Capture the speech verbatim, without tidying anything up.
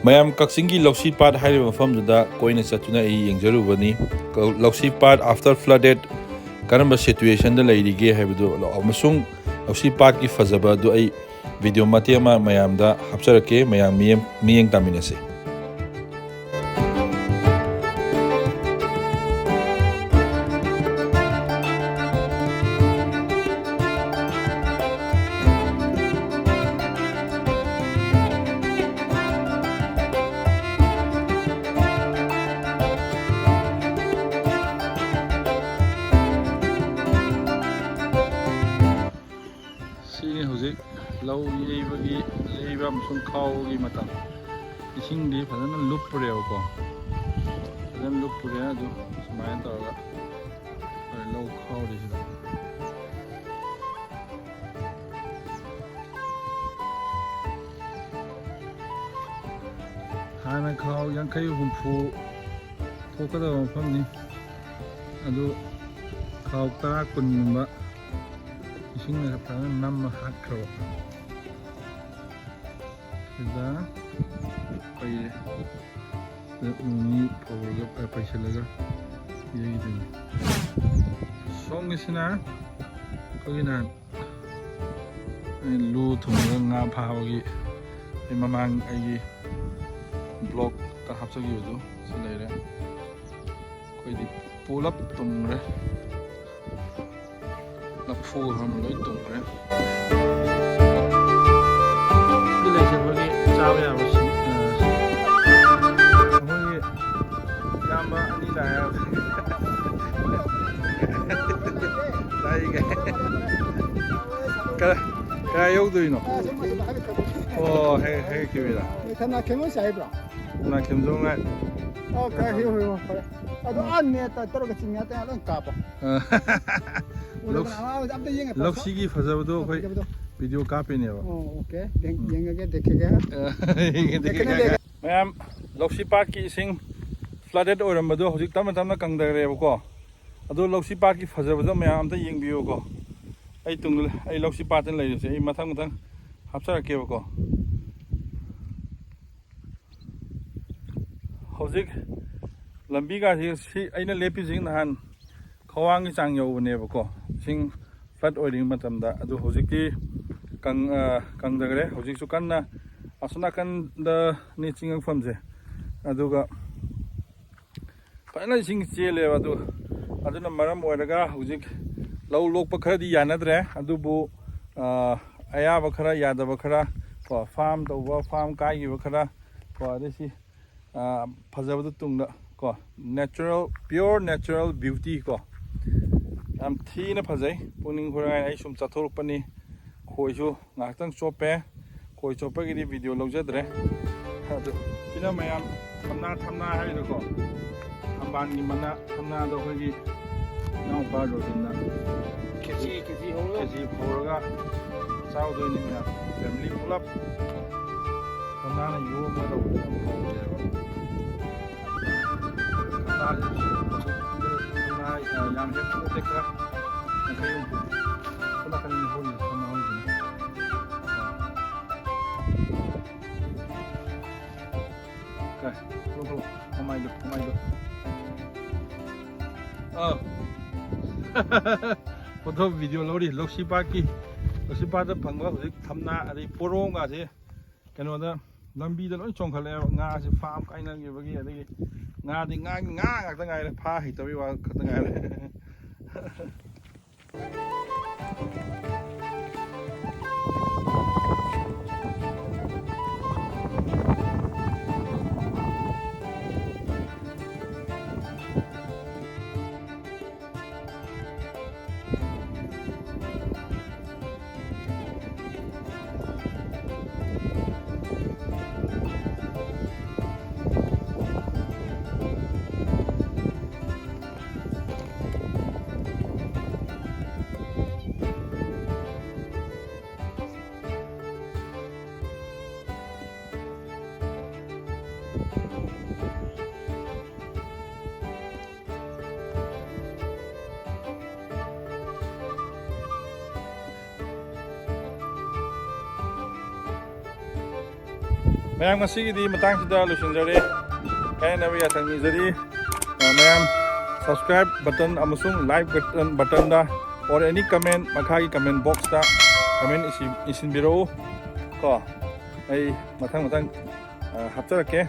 ꯃꯌꯥꯝ, ꯀꯛꯆꯤꯡꯒꯤ ꯂꯧꯁꯤ ꯄꯥꯠ ꯍꯥꯏꯔꯤꯕ ꯃꯐꯝꯗꯨꯗ ꯀꯣꯏꯅ ꯆꯠꯇꯨꯅ ꯑꯩ ꯌꯦꯡꯖꯔꯨꯕꯅꯤ꯫ ꯂꯧꯁꯤ ꯄꯥꯠ after flooded ꯀꯔꯝꯕ situationꯗ ꯂꯩꯔꯤꯒꯦ ꯍꯥꯏꯕꯗꯨ ꯑꯃꯁꯨꯡ ꯂꯧꯁꯤ ꯄꯥꯠꯀꯤ ꯐꯖꯕ ꯑꯗꯨ ꯑꯩ video ꯃꯇꯦꯛ ꯑꯃ ꯃꯌꯥꯝꯗ ꯍꯥꯞꯆꯔꯛꯀꯦ꯫ ꯃꯌꯥꯝ ꯃꯤꯠꯌꯦꯡ, ꯃꯤꯠꯌꯦꯡ ꯇꯥꯃꯤꯟꯅꯁꯤ꯫ ꯁꯤꯅꯤ ꯍꯧꯖꯤꯛ ꯂꯧ ꯌꯩꯕꯒꯤ, ꯌꯩꯕ ꯑꯃꯁꯨꯡ ꯈꯥꯎꯕꯒꯤ ꯃꯇꯝ꯫ ꯏꯁꯤꯡꯗꯤ ꯐꯖꯅ ꯂꯨꯞꯄꯨꯔꯦꯕꯀꯣ, ꯐꯖꯅ ꯂꯨꯞꯄꯨꯔꯦ꯫ ꯑꯗꯨ ꯁꯨꯃꯥꯏꯅ ꯇꯧꯔꯒ ꯂꯧ ꯈꯥꯎꯔꯤꯁꯤꯗ꯫ ꯍꯥꯟꯅ ꯈꯥꯎ ꯌꯥꯡꯈꯩ ꯍꯨꯝꯐꯨ ꯊꯣꯛꯀꯗꯕ ꯃꯐꯝꯅꯤ, ꯑꯗꯨ ꯈꯥꯎ ꯇꯔꯥ ꯀꯨꯟꯒꯨꯝꯕ ꯏꯁꯤꯡꯅ ꯐꯖꯅ ꯅꯝꯃ ꯍꯥꯠꯈ꯭ꯔꯕ꯫ ꯁꯤꯗ ꯄꯩꯔꯦ꯫ ꯁꯤꯗ ꯅꯣꯡꯅꯤ ꯐꯧꯔꯒ, ꯑ, ꯄꯩꯁꯤꯜꯂꯒ ꯌꯩꯗꯣꯏꯅꯤ꯫ ꯁꯣꯝꯒꯤꯁꯤꯅ ꯑꯩꯈꯣꯏꯒꯤ ꯅꯍꯥꯟ ꯑꯩ ꯂꯨ ꯊꯨꯝꯃꯒ ꯉꯥ ꯐꯥꯕꯒꯤ ꯑꯩ ꯃꯃꯥꯡ ꯑꯩꯒꯤ vlogꯇ ꯍꯥꯞꯆꯈꯤꯕꯗꯨ ꯁꯤ ꯂꯩꯔꯦ꯫ ꯑꯩꯈꯣꯏꯗꯤ ꯄꯨꯂꯞ ꯇꯨꯝꯈ꯭ꯔꯦ꯫ ꯂꯐꯨ ꯍꯧꯔꯝꯕ ꯂꯣꯏ ꯇꯨꯝꯈ꯭ꯔꯦ꯫ ꯁꯤ ꯂꯩꯁꯦ ꯑꯩꯈꯣꯏꯒꯤ ꯆꯥꯕ ꯌꯥꯕ ꯁꯤ-, ꯑ, ꯑꯩꯈꯣꯏꯒꯤ ꯏꯌꯥꯝꯕ ꯑꯅꯤ ꯂꯥꯛꯑꯦ ꯍꯧꯖꯤꯛ꯫ ꯂꯥꯛꯏꯒꯦ꯫ ꯀ-, ꯀꯗꯥꯏ ꯌꯧꯗꯣꯏꯅꯣ? ꯑꯣ, ꯍꯦꯛ, ꯍꯦꯛ ꯀꯤꯕꯤꯗ꯫ ꯃꯊꯟꯅ ꯀꯩꯅꯣ ꯆꯥꯏꯕ꯭ꯔꯣ? ꯅꯥ ꯈꯦꯝꯖꯣꯡ ꯉꯥꯏ꯫ ꯑꯣ, ꯀꯥꯏ, ꯍꯦꯛ, ꯍꯦꯛ, ꯍꯦꯛ, ꯐꯔꯦ꯫ ꯑꯗꯣ ꯑꯥ net ꯇ ꯇꯧꯔꯒ ꯆꯤꯡ ꯌꯥ ꯇ ꯂꯣꯏ ꯀꯥꯞꯄꯣ꯫ ꯑ꯫ ꯎꯔꯦꯗꯅ, ꯂꯧꯁꯤ-, ꯑꯥ, ꯑꯝꯇ ꯌꯦꯡꯒꯦ, ꯐꯖ-, ꯂꯧꯁꯤꯒꯤ ꯐꯖꯕꯗꯣ ꯑꯩꯈꯣꯏ ꯐꯖꯕꯗꯣ꯫ Video ꯀꯥꯞꯄꯤꯅꯦꯕ꯫ ꯑꯣ, okay꯫ ꯌꯦꯡ-, ꯎꯝ꯫ ꯌꯦꯡꯉꯒꯦ, ꯗꯦꯈꯦꯒꯦ꯫ ꯑ, ꯌꯦꯡꯒꯦ, ꯗꯦꯈꯦꯒꯦ꯫ ꯃꯌꯥꯝ, ꯂꯧꯁꯤ ꯄꯥꯠꯀꯤ ꯏꯁꯤꯡ flooded ꯑꯣꯏꯔꯝꯕꯗꯣ ꯍꯧꯖꯤꯛ ꯇꯞꯅ ꯇꯞꯅ ꯀꯪꯊꯔꯦꯕꯀꯣ꯫ ꯑꯗꯣ ꯂꯧꯁꯤ ꯄꯥꯠꯀꯤ ꯐꯖꯕꯗꯣ ꯃꯌꯥꯝ ꯑꯝꯇ ꯌꯦꯡꯕꯤꯌꯨꯀꯣ꯫ ꯑꯩ ꯇꯨꯡꯗ, ꯑꯩ ꯂꯧꯁꯤ ꯄꯥꯠꯇ ꯂꯩꯔꯤꯁꯦ, ꯑꯩ ꯃꯊꯪ ꯃꯊꯪ ꯍꯥꯞꯆꯔꯛꯀꯦꯕꯀꯣ꯫ ꯍꯧꯖꯤꯛ ꯂꯝꯕꯤꯒꯥꯁꯤ, ꯁꯤ ꯑꯩꯅ ꯂꯦꯞꯄꯤꯁꯤ ꯅꯍꯥꯟ ꯈ꯭ꯋꯥꯡꯒꯤ ꯆꯥꯡ ꯌꯧꯕꯅꯦꯕꯀꯣ, ꯏꯁꯤꯡ flood ꯑꯣꯏꯔꯤꯉꯩ ꯃꯇꯝꯗ꯫ ꯑꯗꯨ ꯍꯧꯖꯤꯛꯇꯤ ꯀꯪ-, ꯑ, ꯀꯪꯊꯈ꯭ꯔꯦ꯫ ꯍꯧꯖꯤꯛꯁꯨ ꯀꯟꯅ ꯑꯁꯣꯝ ꯅꯥꯀꯟꯗꯅꯤ ꯆꯤꯡꯉꯛꯐꯝꯁꯦ, ꯑꯗꯨꯒ ꯐꯖꯅ ꯏꯁꯤꯡ ꯆꯦꯜꯂꯦꯕ꯫ ꯑꯗꯨ, ꯑꯗꯨꯅ ꯃꯔꯝ ꯑꯣꯏꯔꯒ ꯍꯧꯖꯤꯛ ꯂꯧ ꯂꯣꯛꯄ ꯈꯔꯗꯤ ꯌꯥꯅꯗ꯭ꯔꯦ꯫ ꯑꯗꯨꯕꯨ, ꯑ, ꯑꯌꯥꯕ ꯈꯔ, ꯌꯥꯗꯕ ꯈꯔ ꯀꯣ, farm ꯇꯧꯕ, farm ꯀꯥꯏꯈꯤꯕ ꯈꯔ ꯀꯣ, ꯑꯗꯩ ꯁꯤ, ꯑ, ꯐꯖꯕꯗꯨ ꯇꯨꯡꯗ ꯀꯣ, natural, pure natural beauty ꯀꯣ, ꯌꯥꯝ ꯊꯤꯅ ꯐꯖꯩ꯫ ꯄꯨꯛꯅꯤꯡ ꯍꯨꯅꯤꯡꯉꯥꯏ꯫ ꯑꯩ ꯁꯨꯝ ꯆꯠꯊꯣꯔꯛꯄꯅꯤ꯫ ꯈꯣꯏꯁꯨ ꯉꯥꯏꯍꯥꯛꯇꯪ ꯆꯣꯞꯄꯦ꯫ ꯈꯣꯏ ꯆꯣꯞꯄꯒꯤꯗꯤ video ꯂꯧꯖꯗ꯭ꯔꯦ꯫ ꯑꯗꯨ ꯁꯤꯅ ꯃꯌꯥꯝ ꯊꯝꯅꯥ, ꯊꯝꯅꯥ ꯍꯥꯏꯔꯤꯗꯣꯀꯣ, ꯊꯝꯕꯥꯜꯒꯤ ꯃꯅꯥ, ꯊꯝꯅꯥꯗꯣ ꯑꯩꯈꯣꯏꯒꯤ ꯏꯅꯥꯎꯄꯥ ꯔꯣꯕꯤꯟꯅ KG, KG ꯍꯧꯔꯒ꯫ KG ꯍꯧꯔꯒ ꯆꯥꯎꯗꯣꯏꯅꯤ ꯃꯌꯥꯝ, family ꯄꯨꯂꯞ꯫ ꯊꯝꯅꯥꯅ ꯌꯣꯝꯃꯒ ꯇꯧꯕꯗꯣ ꯌꯥꯝ ꯍꯥꯎꯕꯅꯦꯕ꯫ ꯊꯝꯅꯥꯁꯦ, ꯊꯝꯅꯥ, ꯑ, ꯌꯥꯝ ꯍꯦꯛꯄ ꯅꯠꯇꯦ, ꯈꯔ ꯌꯥꯡꯈꯩ ꯍꯨꯝꯐꯨ꯫ ꯁꯣꯝ ꯅꯥꯀꯟꯗ ꯍꯧꯔꯤꯕ ꯊꯝꯅꯥ ꯍꯧꯔꯤꯁꯤꯅ꯫ ꯀꯥꯏ, ꯊꯣꯛꯂꯛꯑꯣ, ꯊꯣꯛꯂꯛꯑꯣ꯫ ꯃꯃꯥꯏꯗꯣ, ꯃꯃꯥꯏꯗꯣ꯫ ꯑꯥ꯫ Photo video ꯂꯧꯔꯤ, ꯂꯧꯁꯤ ꯄꯥꯠꯀꯤ, ꯂꯧꯁꯤ ꯄꯥꯠꯇ ꯐꯪꯕ ꯍꯧꯖꯤꯛ ꯊꯝꯅꯥ ꯑꯗꯩ ꯄꯣꯔꯣꯡꯒꯥꯁꯦ ꯀꯩꯅꯣꯗ, ꯂꯝꯕꯤꯗ ꯂꯣꯏ ꯆꯣꯡꯈꯠꯂꯛꯑꯦꯕ꯫ ꯉꯥꯁꯦ farm ꯀꯥꯏꯅꯈꯤꯕꯒꯤ, ꯑꯗꯒꯤ ꯉꯥꯗꯤ ꯉꯥ, ꯉꯥ ꯉꯥꯛꯇ ꯉꯥꯏꯔꯦ, ꯐꯥ ꯍꯩꯇꯕꯩ ꯋꯥ ꯈꯛꯇ ꯉꯥꯏꯔꯦ꯫ ꯃꯌꯥꯝ, ꯉꯁꯤꯒꯤꯗꯤ ꯃꯇꯥꯡꯁꯤꯗ ꯂꯣꯏꯁꯤꯟꯖꯔꯦ꯫ ꯌꯥꯏꯅꯕ ꯌꯥꯊꯪ ꯅꯤꯖꯔꯤ꯫ ꯑ, ꯃꯌꯥꯝ subscribe button ꯑꯃꯁꯨꯡ like button, buttonꯗ or any comment ꯃꯈꯥꯒꯤ comment boxꯇ comment ꯏꯁꯤ-, ꯏꯁꯤꯟꯕꯤꯔꯛꯎ ꯀꯣ꯫ ꯑꯩ ꯃꯊꯪ ꯃꯊꯪ, ꯑ, ꯍꯥꯞꯆꯔꯛꯀꯦ꯫